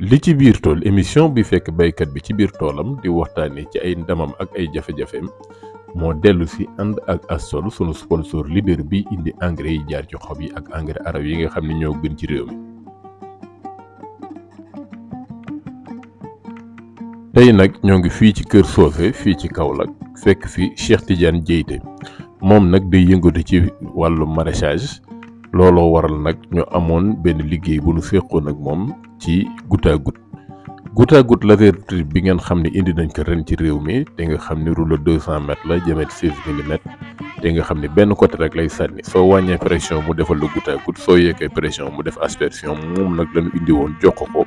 li ci biir tool émission bi fekk baykat bi ci biir toolam di waxtaanee ci ay ndamam ak ay jafe-jafeem moo dellu si ànd ak Astol sunu sponsor leader bi indi engrais yi jaar ci xob yi ak engrais arab yi nga xam ne ñoo gën ci réew mi. tey nag ñoo ngi fii ci Kër Socé fii ci Kaolack fekk fi Cheikh Tidiane Dièye moom nag day yëngatu ci wàllu maraîchage looloo waral nag ñu amoon benn liggéey bu nu séqoon ak moom ci goutte à goutte. goutte à goutte laser drip bi ngeen xam ne indi nañ ko ren ci réew mi te nga xam ne rouleau 200 mètres la diamètre 16 millimètres te nga xam ne benn côté rek lay sànni soo wàññee pression mu defal la goutte à goutte soo yeggee pression mu def aspersion moom nag lañu indi woon jox ko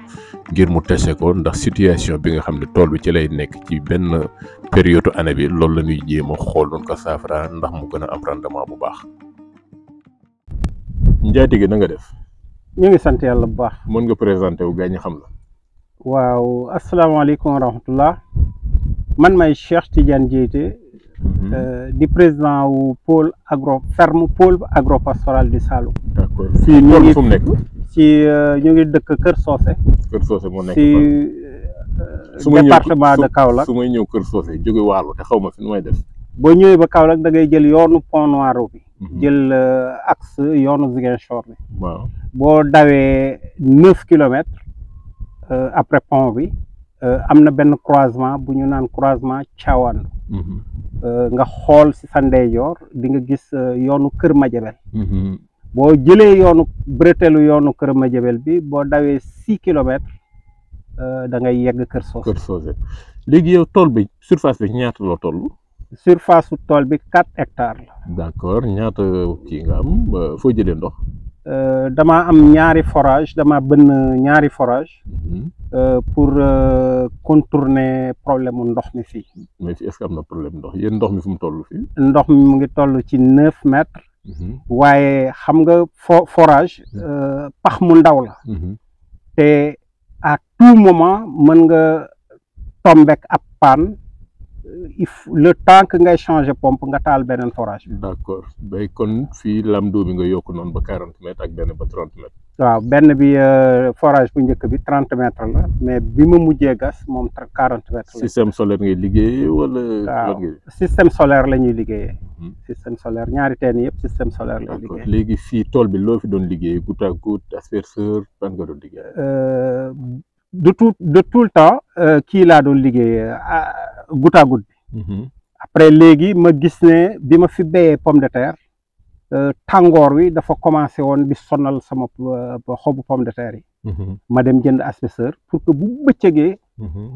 ngir mu teste ko ndax situation bi nga xam ne tool bi ci lay nekk ci benn période année bi loolu la ñuy jéem a xool noonu ko saafara ndax mu gën a am rendement bu baax. njaatige na nga def. ñu ngi sant yàlla bu baax. mën nga présenté wu gaañ xam la. waaw asalaamaaleykum wa rahmatullah man may Cheikh Tidiane Dièye di président wu pôle agropastoral du Saloum. d'accord si ñu ngi fu mu nekk. ñu ngi dëkk Kër Socé. Kër Socé moo nekk si département de Kaolack. su may ñëw Kër Socé jóge Waalo te xaw ma fi nu may def. boo ñëwee ba Kaolack da ngay jël yoonu Pont Noir bi. jël axe yoonu Ziguinchor bi. waaw boo dawee 9 kilomètres. après pont bi am na benn croisement bu ñu naan croisement Thiawane nga xool ci sa ndeyjoor di nga gis yoonu Kër Madiabel boo jëlee yoonu bretelu yoonu Kër Madiabel bi boo dawee 6 kilomètres da ngay yegg Kër Socé. Kër Socé léegi yow tool bi surface bi ñaata la toll. surface su tool bi 4 hectares la. d'accord ñaata kii nga am foo jëlee ndox. dama am ñaari forage dama bënn ñaari forage pour contourner problème mu ndox mi fii. mais fii est-ce que am na problème ndox yéen ndox mi fu mu toll fii. ndox mi mu ngi toll ci 9 mètres. waaye xam nga forage pax mu ndaw la. te à tout moment mën nga tombek ab panne le temps que ngay changer pompe nga taal beneen forage bi. d'accord bay kon fii lamdo bi nga yokk noonu ba 40 mètres ak benn ba 30 mètres. waaw benn bi forage bu njëkk bi 30 mètres la mais bi ma mujjee gas moom 40 mètres la. système solaire ngay liggéeyee wala. waaw système solaire la ñuy liggéeyee. système solaire ñaari teen yëpp système solaire lay liggéey. d'accord léegi fii tool bi loo fi doon liggéey goutte à goutte asperceur ban nga doon liggéey. de tout le temps kii laa doon liggéey goutte à goutte bi. après léegi ma gis ne bi ma fi béyee pomme de terre tàngoor wi dafa commencé woon di sonal sama xobu pomme de terre yi. ma dem jënd asperceur pour que bu bëccëgee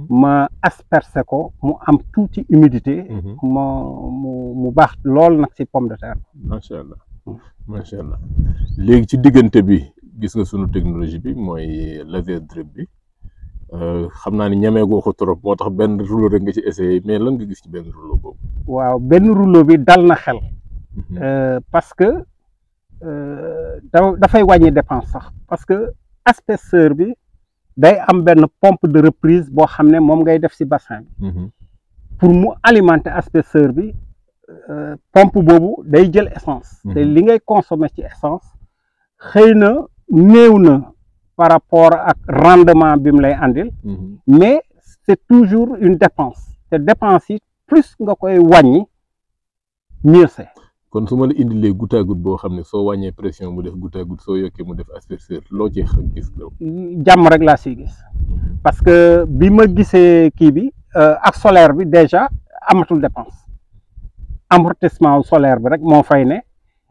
ma aspercer ko mu am tuuti humidité. mu baax lool nag ci pomme de terre. macha allah macha allah léegi ci diggante bi gis nga sunu technologie bi mooy laser drip bi. xam naa ni ñemeegoo ko trop moo tax benn rouleau rek nga ci essayé mais lan nga gis ci benn rouleau boobu. waaw benn rouleau bi dal na xel. parce que dafay wàññi dépense sax parce que asperceur bi day am benn pompe de reprise boo xam ne moom ngay def ci bassin bi. pour mu alimenter asperceur bi pompe boobu day jël essence. te li ngay consommer ci essence xëy na néew na. par rapport ak rendement bi mu lay andil. mais c'est toujours une dépense te dépense yi plus nga koy wàññi mieux c'est. kon su ma la indilee goutte à goutte boo xam ne soo wàññee pression mu def goutte à goutte soo yokkee mu def asperceur loo ci gis. jàmm rek laa siy gis parce que bi ma gisee kii bi ak solaire bi déjà amatul dépense amortissement solaire bi rek moo fay ne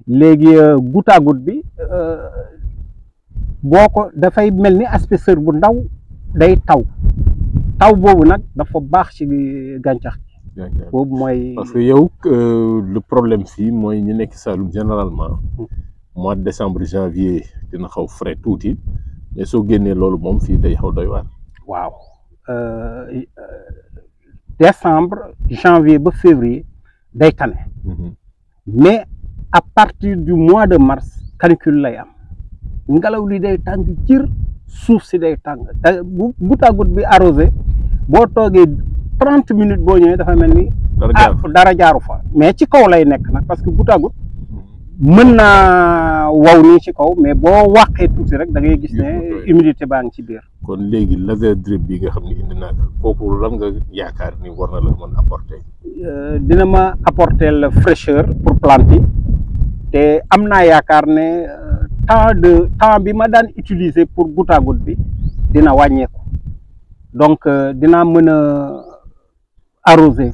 léegi goutte à goutte bi. boo ko dafay mel ni asperceur bu ndaw day taw boobu nag dafa baax ci gàncax gi. boobu mooy. parce que yow le problème fii mooy ñu nekk Saloum généralement mois de décembre janvier dina xaw frais tuuti mais soo génnee loolu moom fii day xaw doy waar. waaw décembre janvier ba février day tane. mais à partir du mois de mars canicule lay am. ngelaw li day tàng jër suuf si day tàng te bu goutte à goutte bi arrosé boo toogee 30 minutes boo ñëwee dafa mel ni dara jaaru fa mais ci kaw lay nekk nag parce que goutte à goutte mën naa waw nii ci kaw mais boo wàqee tuuti rek da ngay gis ne humidité baa ngi ci biir. kon léegi laser drip bi nga xam ne indi naa ko kooku lan nga yaakaar ni war na la mën apporter. dina ma apporter la fraîcheur pour plante yi te am naa yaakaar ne temps bi ma daan utiliser pour goutte à goutte bi dina wàññeeku donc dinaa mën a arroser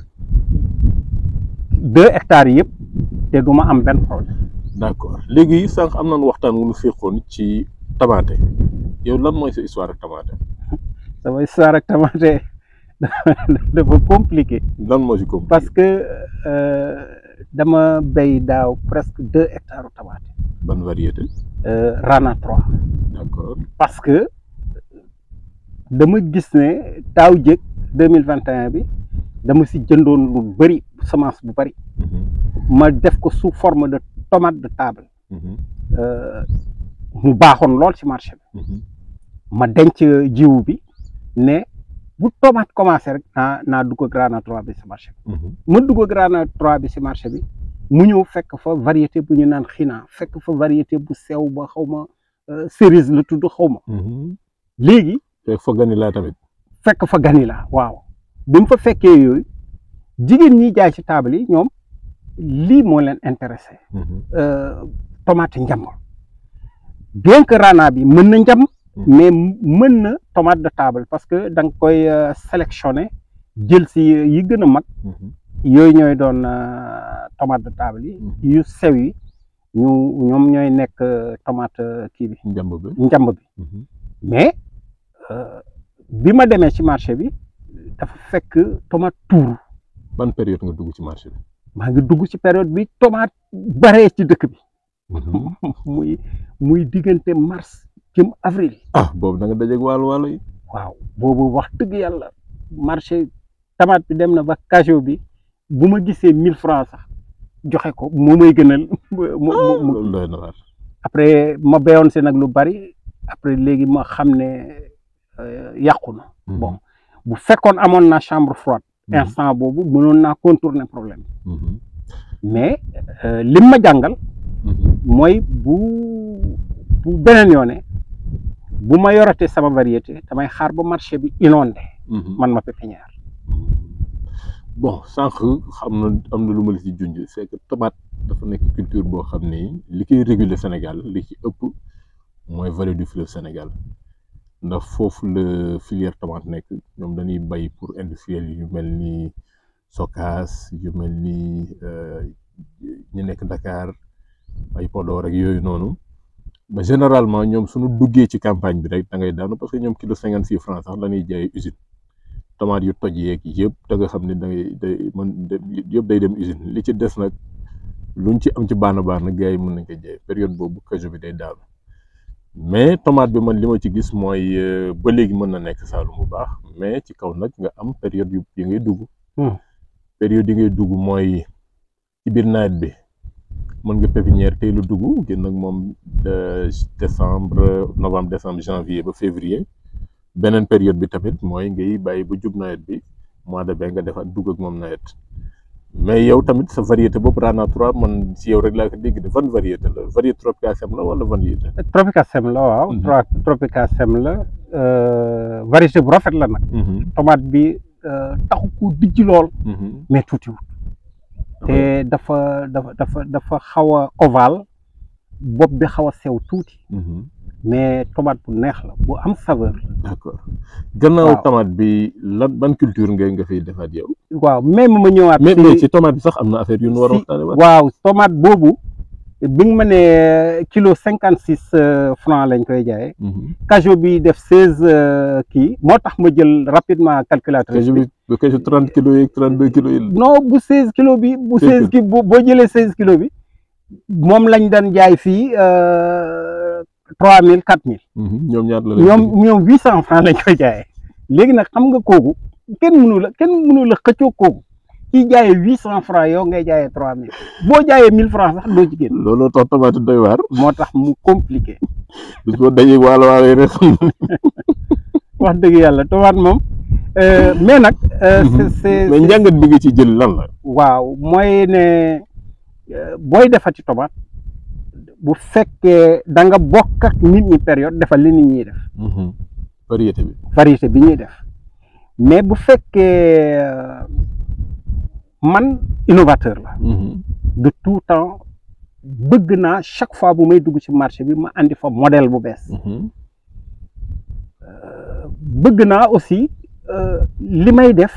2 hectares yëpp te du ma am benn problème. d'accord léegi sànq am nañu waxtaan wu ñu féqoon ci tamaate yow lan mooy sa histoire ak tamaate. sama histoire ak tamaate dafa compliqué. lan moo ci compliqué parce que dama béy daaw presque 2 hectares tamaate. ban variété. Rana 3. d'accord parce que dama gis ne daaw jëkk 2021 bi dama si jëndoon lu bëri semence bu bëri. ma def ko sous forme de tomate de table. mu baaxoon lool ci marché bi. ma denc jiwu bi ne bu tomate commencé rek naa dugg ak Rana 3 bi ci marché bi. ma dugg ak Rana 3 bi ci marché bi mu ñëw fekk fa variété bu ñu naan xinaa fekk fa variété bu sew ba xaw ma cerise la tudd xaw ma. léegi. fekk fa ganila tamit. fekk fa ganila waaw bi mu fa fekkee yooyu jigéen ñi jaay ci table yi ñoom lii moo leen intéressé. tomate njamb bien que Rana bi mën na njamb. mais mën na tomate de table parce que da nga koy sélectionné jël si yi gën a mag. yooyu ñooy doon tomate de table yi. yu sew yi ñoom ñooy nekk tomate kii bi. njamb bi mais bi ma demee ci marché bi dafa fekk tomate tuuru. ban période nga dugg ci marché bi. maa ngi dugg ci période bi tomate baree ci dëkk bi. muy diggante mars jëm avril. boobu da nga dajeeg waalo yi. waaw boobu wax dëgg yàlla marché tomate bi dem na ba cajou bi bu ma gisee 1000 francs sax joxe ko moo may gënal. après ma béyoon si nag lu bari après léegi ma xam ne yàqu na. bon bu fekkoon amoon naa chambre froide. instant boobu mënoon naa contourner problème. mais lim ma jàngal. mooy bu beneen yoone bu ma yoratee sama variété damay xaar ba marché bi inondé. man ma pépinière. bon sànq am na lu ma la ci junj c'est que tomate dafa nekk culture boo xam ni li koy réguler Sénégal li ci ëpp mooy vallée du fleuve Sénégal ndax foofu la filière tomate nekk ñoom dañuy bay pour industriel yu mel ni Sokas yu mel ni ñu nekk Dakar ay Podor ak yooyu noonu ba généralement ñoom suñu duggee ci campagne bi rek da ngay daanu parce que ñoom kilo 56 francs sax la ñuy jaayee usine tomate yu toj yeeg yëpp da nga xam ne yëpp day dem usine li ci des nag luñ ci am ci baana nag gars yi mën nañ ko jaay période boobu cajou bi day daanu mais tomate bi man li ma ci gis mooy ba léegi mën na nekk Saalum bu baax mais ci kaw nag nga am période yi ngay dugg. période yi ngay dugg mooy ci biir nawet bi mën nga pépinière tey lu dugg génn ak moom novembre décembre janvier ba février beneen période bi tamit mooy ngay bàyyi ba jub nawet bi mois de mai nga defaat dugg ak moom nawet mais yow tamit sa variété boobu Rana 3 man si yow rek laa ko dégg de ban variété la variété Tropica Sem la wala variété. Tropica Sem la waaw. Tropica Sem la variété bu rafet la nag. tomate bi taxu ko dijj lool. mais tuutiwul. te dafa xaw a ovale bopp bi xaw a sew tuuti. mais tomate bu neex la bu am saveur. d'accord gannaaw tomate bi lan ban culture nga fiy defaat yow. waaw même ma ñëwaat. mais ci tomate bi sax am na affaire yu nu war a waxtaanee. waaw tomate boobu bi nga ma ne kilo 56 francs lañ koy jaayee. cajou bi def 16 kii moo tax ma jël rapidement calculateur. cajou 30 kilos yeeg 32 kilos yi. non bu 16 kilos bi. bu 16 ki boo jëlee 16 kilos bi moom lañ daan jaay fii 3000 4000. ñoom ñaata la ñoom 800 francs lañ koy jaayee. léegi nag xam nga kooku kenn mënu la xëccoo kooku kii jaayee 800 francs yow ngay jaayee 3000 boo jaayee 1000 francs sax doo ci génn. looloo tax tomate doy waar. moo tax mu compliqué. bis boo dajee waalo rek xam wax dëgg yàlla tomate moom mais nag. mais njàngat bi nga ci jël lan la. waaw mooy ne booy defati tomate bu fekkee da nga bokk ak nit ñi période defal li nit ñi def. variété bi ñuy def mais bu fekkee man innovateur la. de tout temps bëgg naa chaque fois bu may dugg ci marché bi ma andi fa modèle bu bees. bëgg naa aussi li may def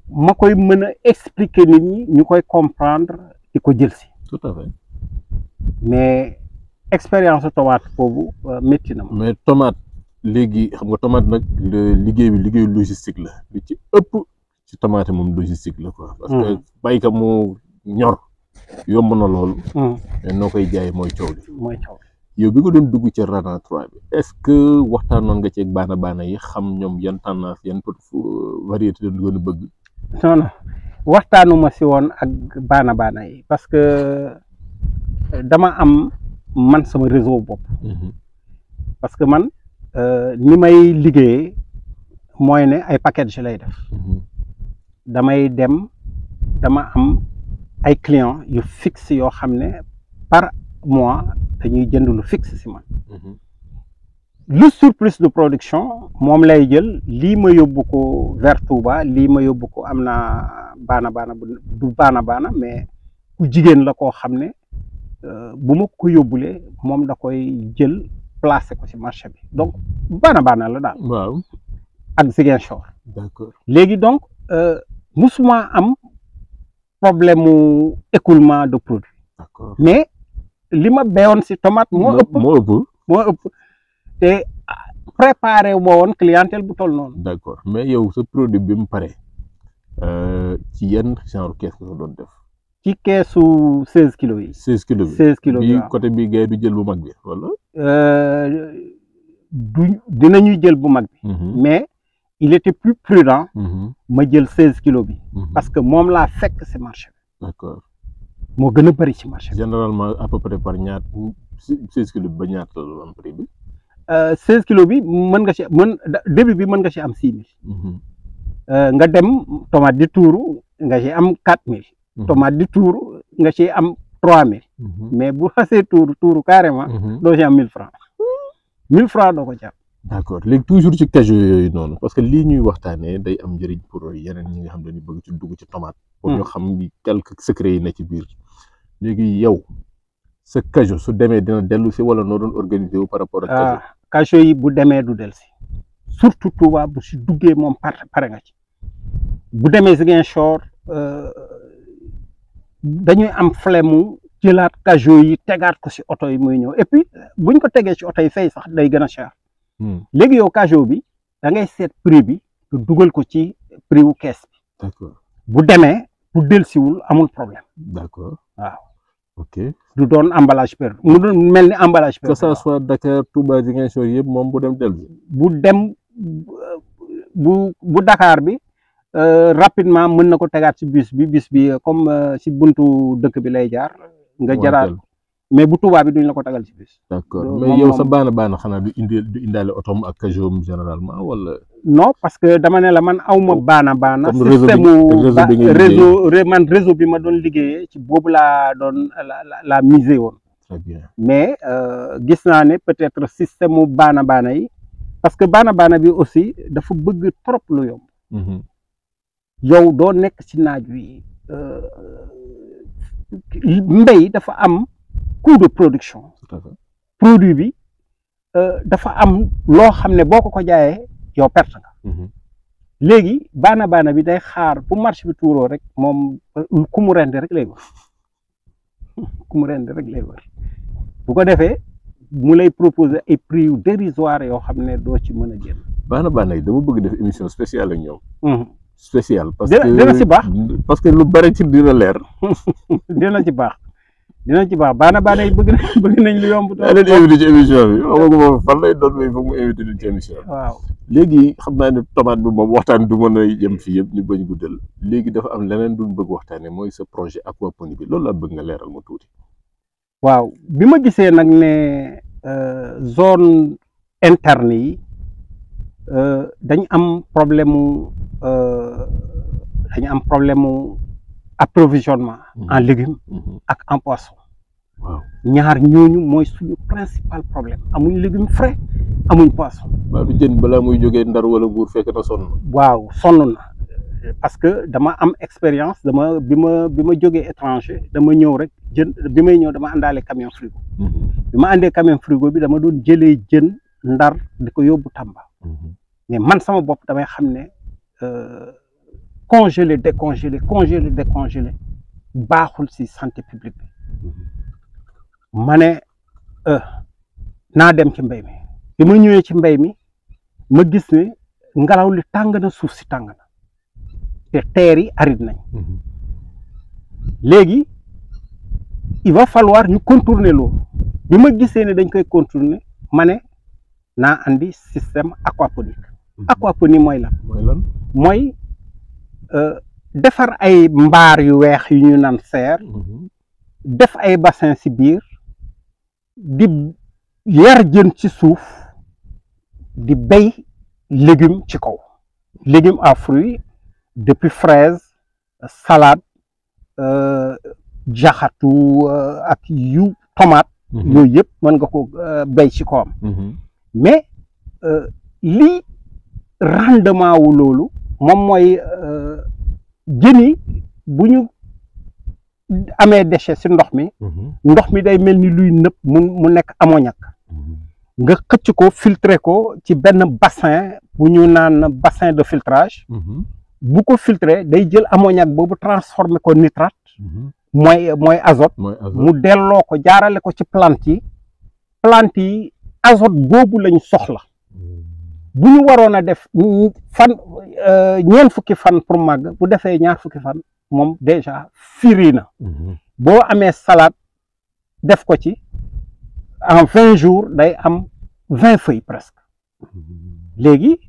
ma koy mën a expliquer nit ñi ñu koy comprendre di ko jël si. tout à fait. mais expérience tomate boobu métti na ma. mais tomate léegi xam nga tomate nag liggéey bi liggéeyu logistique la lu ci ëpp ci tomate moom logistique la quoi. parce que baykat mu ñor yomb na loolu. mais noo koy jaay mooy coow li. yow bi nga doon dugg ci Rana 3 bi est-ce que waxtaanoon nga ci ak baana yi xam ñoom yan tendance yan variété doon gën a bëgg. non waxtaanuma si woon ak baana yi parce que dama am man sama réseau bopp. parce que man ni may liggéeyee mooy ne ay package lay def. damay dem dama am ay clients yu fixe yoo xam ne par mois dañuy jënd lu fixe si man. le surplus de production moom lay jël lii ma yóbbu ko vers Touba lii ma yóbbu ko am naa baana du baana mais ku jigéen la koo xam ne bu ma ko yóbbulee moom da koy jël placé ko ci marché bi donc baana la daal. waaw ak Ziguinchor. d'accord léegi donc musuma am problème mu écoulement de produit. d'accord mais li ma béyoon ci tomate moo ëpp te préparé wu ma woon clientèle bu toll noonu. d'accord mais yow sa produit bi mu pare ci yan genre kees nga ko doon def. ci keesu 16 kilos yi. 16 kilos bi 16 kilos bi côté bi gars du jël bu mag bi wala. dinañuy jël bu mag bi. mais il était plus prudent. ma jël 16 kilos bi. parce que moom laa fekk ci marché bi. d'accord moo gën a bëri ci marché bi. généralement à peu près par ñaat 16 kilos bi ba ñaata la am prix bi. 16 kilos bi mën nga ci début bi mën nga ci am 6 000. nga dem tomate di tuuru nga ci am 4 000. tomate di tuuru nga ci am 3 000. mais bu xasee tuuru carrément. doo ci am 1000 francs. 1000 francs doo ko ci am. d'accord léegi toujours ci cajou yooyu noonu parce que lii ñuy waxtaanee day am njëriñ pour yeneen ñi nga xam dañuy bëgg ci dugg ci tomate. pour ñu xam ni quelques secrets yi na ci biir. léegi yow sa cajou su demee dina dellu si wala noo doon organiser wu par rapport ak. cajou cajou yi bu demee du dellu si surtout Touba bu si duggee moom pare nga ci bu demee Ziguinchor dañuy am flemme mu jëlaat cajou yi tegaat ko si oto yi muy ñëw et puis buñ ko tegee si oto yi fay sax day gën a cher. léegi yow cajou bi da ngay seet prix bi nga dugal ko ci prix wu kees bi. d'accord bu demee bu dellusiwul amul problème. d'accord waaw. ok du doon emballage perdu mu doon mel ni emballage perdu. que ça soit Dakar Touba Ziguinchor yëpp moom bu dem dellu. bu Dakar bi rapidement mën na ko tegaat ci bus bi comme ci buntu dëkk bi lay jaar. nga jaraat mais bu Touba bi duñ la ko tegal ci bus. d'accord mais yow sa baana xanaa du indaale otom ak cajou généralement wala. non parce que dama ne la man awma baana système réseau bi ma doon liggéeyee ci boobu laa doon la misé woon. très bien mais gis naa ne peut-être système mu baana yi parce que baana bi aussi dafa bëgg trop lu yomb. yow doo nekk ci naaj wi mbéy dafa am coût de production. tout à fait produit bi dafa am loo xam ne boo ko jaayee yow perte nga. léegi baana bi day xaar bu marché bi tuuroo rek moom ku mu rend rek lay wër bu ko defee mu lay proposer ay prix yu dérisoire yoo xam ne doo ci mën a génn. baana yi dama bëgg def émission spéciale ak ñoom. spécial parce que dina ci baax parce que lu bari ci dina leer. dina ci baax baana yi bëgg nañ lu yomb. daa leen invité ci émission bi moom fan lay doon mais foog mu invité ñu ci émission bi. waaw léegi xam naa ne tomate bi moom waxtaan du mën a jëm fii yëpp ñu bañ guddal léegi dafa am leneen duñ bëgg waxtaanee mooy sa projet aquaponie bi loolu laa bëgg nga leeral ma tuuti. waaw bi ma gisee nag ne zone interne yi dañ am problème mu approvisionnement en légumes ak en poisson. waaw ñaar ñooñu mooy suñu principal problème amuñ légumes frais amuñ poisson. waaw du jën balaa muy jógee Ndar wala Mbuur fekk na sonn. waaw sonn na parce que dama am expérience dama bi ma jógee étranger dama ñëw rek jën bi may ñëw dama àndaale camion frigo. bi ma àndee camion frigo bi dama doon jëlee jën Ndar di ko yóbbu Tamba. mais man sama bopp damay xam ne congelé décongelé baaxul ci santé publique bi. ma ne naa dem ci mbéy mi bi ma ñëwee ci mbéy mi ma gis ne ngelaw li tàng na suuf si tàng na te terre yi aride nañ léegi il va falloir ñu contourner loolu bi ma gisee ne dañ koy contourner ma ne naa andi système aquaponique. aquaponie mooy lan. mooy defar ay mbaar yu weex yu ñu naan serre def ay bassin ci biir di yar jën ci suuf di béy légumes ci kaw légumes à fruits depuis fraise salade jaxatu ak yu tomate yooyu yëpp mën nga ko béy ci kawam mais lii rendement wu loolu moom mooy jën yi bu ñu amee déchet ci ndox mi day mel ni luy nëb mu nekk ammoniac nga xëcc ko filtrer ko ci benn bassin bu ñu naan bassin de filtrage bu ko filtrer day jël ammoniac boobu transformer ko nitrate mooy azote mu delloo ko jaarale ko ci plante yi azote boobu lañ soxla bu ñu waroon a def ñeent fukki fan pour màgg bu defee ñaar fukki fan moom déjà firi na boo amee salade def ko ci en 20 jours day am 20 feuilles presque léegi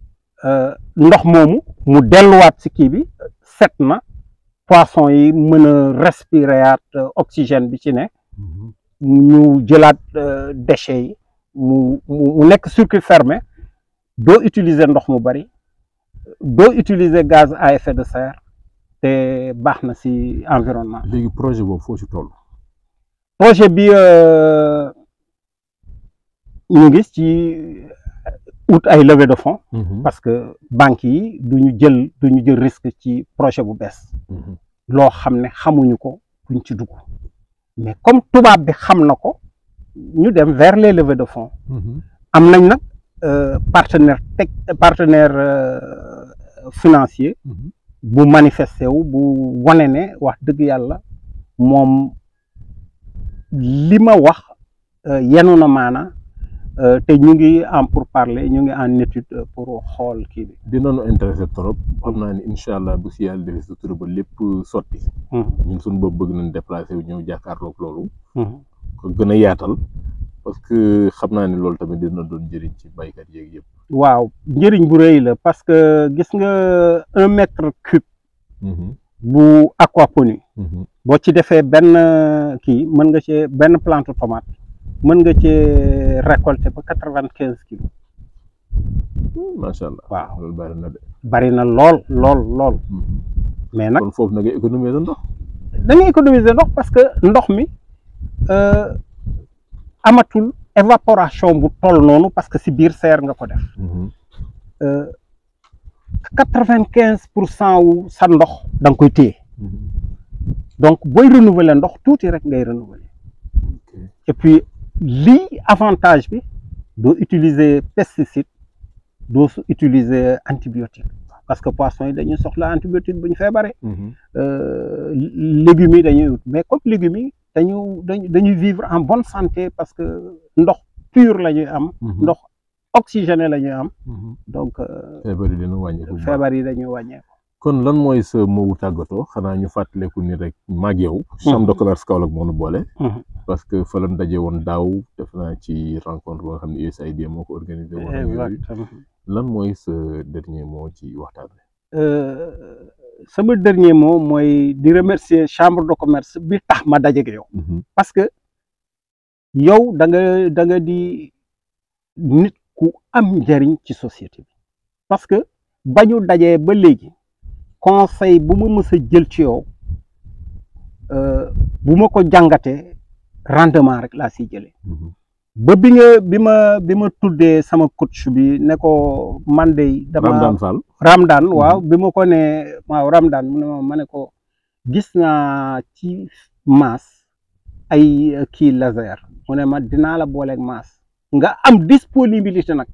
ndox moomu mu delluwaat ci kii bi set na poisson yi mën a respirer oxygène bi ci ne ñu jëlaat déchets yi mu nekk circuit fermé doo utiliser ndox mu bari doo utiliser gaz à effet de serre te baax na ci environnement. léegi projet boobu foo ci toll. projet bi ñu ngi ci ut ay levée de fonds. parce que banques yi duñu jël risque ci projet bu bees. loo xam ne xamuñu ko duñ ci dugg mais comme tubaab bi xam na ko ñu dem vers les levées de fonds. am nañ nag partenaire financier bu manifesté wu bu wane ne wax dëgg yàlla moom li ma wax yenu na maana te ñu ngi en pourparlers ñu ngi en étude pour xool kii bi. dinañu intéressé trop xam naa ni incha allah bu si yàlla defee sutura ba lépp sotti. ñun suñu bopp bëgg nañ déplacé wu ñëw jàkkaarloog loolu. ko gën a yaatal parce que xam naa ni loolu tamit dina doon njëriñ ci baykat yeeg yëpp. waaw njëriñ bu rëy la parce que gis nga 1 mètre cube. bu aquaponie. boo ci defee benn kii mën nga ci benn plante tomate mën nga ci récolter ba 95 kilos. macha allah waaw loolu bari na de. bari na lool. mais nag kon foofu na ngay économiser ndox. da ngay économiser ndox parce que ndox mi amatul évaporation bu toll noonu parce que si biir serre nga ko def. 95% wu sa ndox da nga koy téye. donc booy renouveler ndox tuuti rek ngay renouveler. et puis lii avantage bi doo utiliser pesticide doo utiliser antibiotique parce que poisson yi dañuy soxla antibiotique bu ñu feebaree. légumes yi dañuy wut mais comme légumes yi dañuy vivre en bonne santé parce que ndox pur la ñuy am. ndox oxygéné la ñuy am. donc feebar yi dañuy wàññeeku. kon lan mooy sa moowu tàggatoo xanaa ñu fàttaleku ni rek maag yow. chambre de commerce Kaolack moo nu boole. parce que fa lañ daje woon daaw def naa ci rencontre ba nga xam ne USAID moo ko organisé woon. exactement lan mooy sa dernier mot ci waxtaan bi. sama dernier mot mooy di remercier chambre de commerce bi tax ma daje ak yow. parce que yow da nga di nit ku am njariñ ci société bi. parce que ba ñu dajee ba léegi. conseil bu ma mës a jël ci yow bu ma ko jàngatee rendement rek laa siy jëlee ba bi ma tuddee sama coach bi ne ko man de dama Ramdan Fall Ramdan waaw bi ma ko ne waaw Ramdan mu ne ma ne ko gis naa ci maas ay kii laser mu ne ma dinaa la booleeg maas nga am disponibilité nag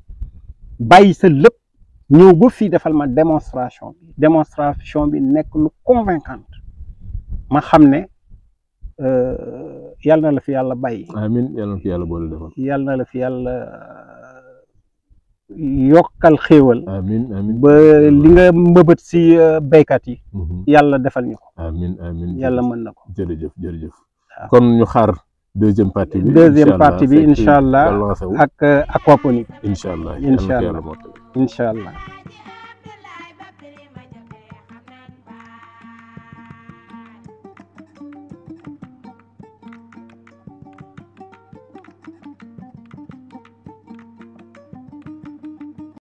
bàyyi sa lépp ñëw ba fii defal ma démonstration bi nekk lu convaincante ma xam ne yàlla na la fi yàlla bàyyi. amiin yàlla na fi yàlla boole defal. yàlla na la fi yàlla yokkal xéewal. amiin amiin ba li nga mbëbët si béykat yi. yàlla defal ñu ko. amiin amiin yàlla mën na ko. jërëjëf jërëjëf. kon ñu xaar deuxième partie bi. deuxième partie bi incha allah ak aquaponie. incha allah incha allah incha allah.